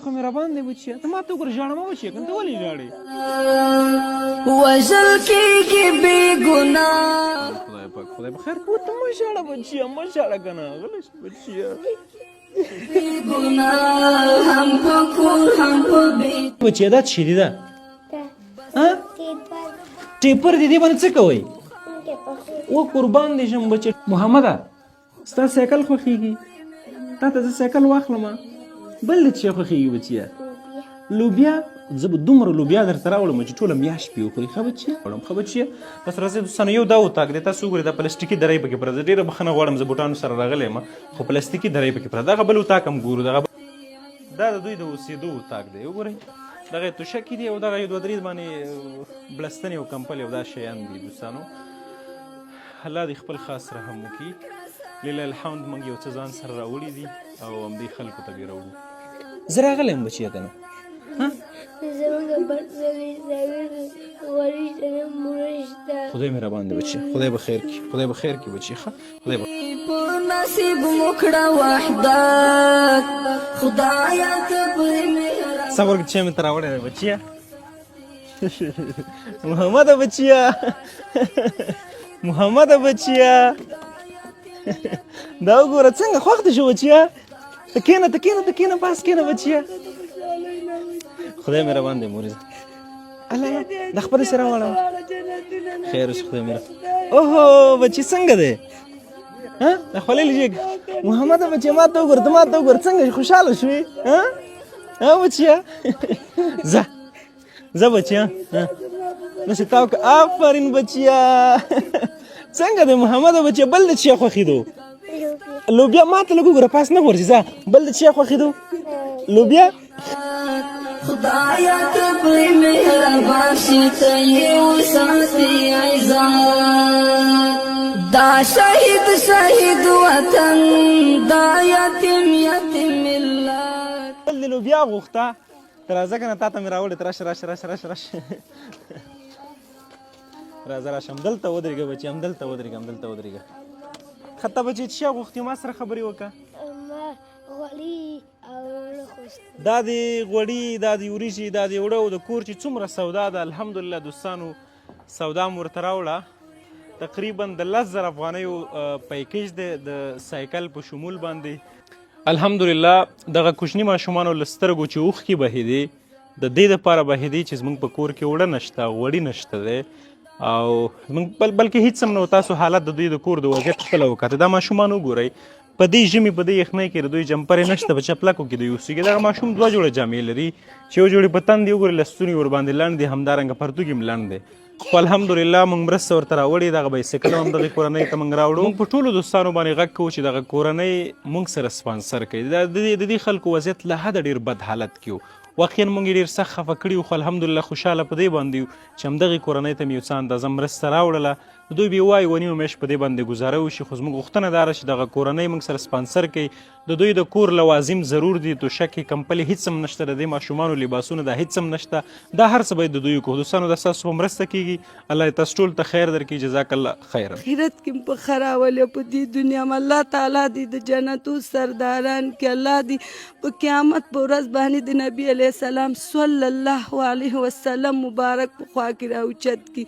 خو مهربان دی بچیه، ته ماته وګوره، ژاړه مه بچیه، که نه ته ولې ژاړې؟ وژل کېږي بې ګناه. خدای پاک، خدای په خیر کړه. ته مه ژاړه بچیه، مه ژاړه که نه، غلی شه بچیه. بې ګناه هم په کور هم په بیت. بچیه دا څه شی دی دا؟ ها؟ ټیپر دی. دې باندې څه کوئ؟ و قربان دې شم بچیه. محمده، ستا سایکل خوښېږي؟ تا ته زه سایکل واخلم؟ بل دې څه خوښېږي بچیه؟ لوبیا. زه به دومره لوبیا درته راوړم چې ټوله میاشت پرې وخوري. ښه بچیه؟ وړم. ښه بچیه، بس راځئ دوستانو. یو دا اتاق دی، تاسو وګورئ، دا پلاستیکي درۍ پکې پرته ده. ډېره بښنه غواړم، زه بوټانو سره راغلی یم، خو پلاستیکي درۍ پکې پرته. دغه بل اتاق هم ګورو. دغه دا د دوی د اوسېدو اتاق دی، وګورئ، دغه یې توشکې دي او دغه یو دوه درې باندې بړستنې او کمپلې او دا شیان دي. دوستانو، الله دې خپل خاص رحم وکړي. لله الحمد موږ یو څه ځان سره راوړي دي او همدې خلکو ته به راوړو. زه راغلی یم بچیه که نه؟ خدای مهربان دی بچیه، خدای به خیر کړي، خدای به خیر کړي بچیه. ښه، خدای به په نصیب مو کړه وحدت، خدایا ته پرې مهربان. صبر چې مې ته راوړی دی بچیه. محمد بچیا، محمد بچیا، دا وګوره څنګه خوښ دي شو بچیا. ته کښېنه، ته کښېنه، ته کښېنه، پاس کښېنه بچیا. خدای مهربان دی مورې. الله د خپل سره راوړه. خیر اوسې، خدای مهربان. اوهو بچی، څنګه دی؟ ها، د خولې لږ. محمد بچی، ما ته وګوره، ته ما ته وګوره، څنګه خوشحاله شوې؟ ها ها بچیا، ځه ځه بچیا، نو تاو. آفرین بچیا، څنګه دی محمد بچیا؟ بل د چیا خوښېدو؟ لوبیا. ما ته لږ وګوره، پاس نه غورځي، ځه. بل د چیا خوښېدو؟ لوبیا. خدایا ته پرې مهربان شې، ته یې وساتې عزت. دا شهید شهید وطن، دا یتیم یتیم ملت. بل د لوبیا غوښته. ته راځه که نه، تا ته مې راوړې. ته راشه، راشه، راشه، راشه، راشه، راځه، راشه، همدلته ودرېږه بچي، همدلته ودرېږه، همدلته ودرېږه. ښه ته بچي څه غوښتي؟ ما سره خبرې وکړه. ما غوړي او اوړه غوښتي. دا د غوړي، دا د وریجې، دا د اوړه او د کور چې څومره سودا ده، الحمدلله دوستانو، سودا مو ورته راوړه. تقریبا د 10,000 افغانیو پیکیج دی د سایکل په شمول باندې. الحمدلله دغه کوچني ماشومانو له سترګو چې اوښکې بهېدې، د دې دپاره بهېدې چې زموږ په کور کې اوړه نشته، غوړي نشته دی او زموږ بلکې هیڅ هم نه. تاسو حالت د دوی د کور د وضعیت خپله وکاته. دا ماشومان وګورئ، په دې ژمي، په دې یخنۍ کې د دوی جمپرې نشته، په چپلکو کې دوی اوسېږي. دغه ماشوم دوه جوړه جامې لري چې یو جوړې په تن دی، وګورئ، لستوڼي ورباندې لنډ دي، همدارنګه پرتوګ یې هم لنډ دی. خو الحمدلله موږ مرسته ورته راوړې، دغه بایسکل هم دغې کورنۍ ته موږ راوړو. موږ په ټولو دوستانو باندې غږ کوو چې دغه کورنۍ موږ سره سپانسر کړي. د دې خلکو وضعیت له حده ډېر بد حالت کې و. واقعا موږ یې ډېر سخت خفه کړي وو، خو الحمدلله خوشحاله په دې باندې یو چې همدغې کورنۍ ته مې یو څه اندازه مرسته راوړله. دوی به وایي یوه نیمه میاشت په دې باندې ګزاره وشي. خو زموږ غوښتنه دا ده چې دغه کورنۍ موږ سره سپانسر کړي. د دوی د کور لوازم ضرور دي، توشکې، کمپلې، هیڅ هم نشته. د دې ماشومانو لباسونه، دا هیڅ هم نشته. دا هر څه باید د دوی وکړو. دوستانو، دا ستاسو په مرسته کیږي. الله دې تاسو ټول ته خیر درکړي. جزاک الله خیرا. آخرت کې په ښه راولي، په دې دنیا هم الله تعالی دې د جنتو سرداران کې. الله دې په قیامت په ورځ باندې د نبی علیه السلام صلی الله علیه وسلم مبارک په خوا کې راوچت کړي.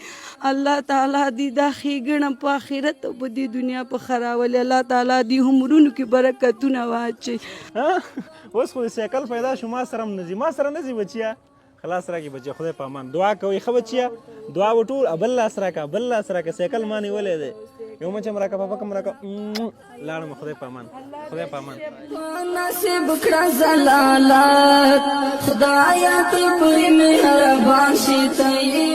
الله تعالی دې دا ښېګڼه په آخرت او په دې دنیا په ښه راولي. الله تعالی دې هم ورونو کې برکتونه واچوي. اوس خو سایکل پیدا شو، ما سره هم نه ځي، ما سره نه ځي بچیه. خلاص راکې بچیه، خدای په امان. دعا کوئ. ښه بچیه، دعا وټول. بل لاس راکه، بل لاس راکه، سایکل ما نیولی دی. یو مچ هم راکه، پپک هم راکه. لاړم، خدای په امان، خدای په امان. نصیب کړه زلالت، خدایا ته پرې مهربان شې، ته یې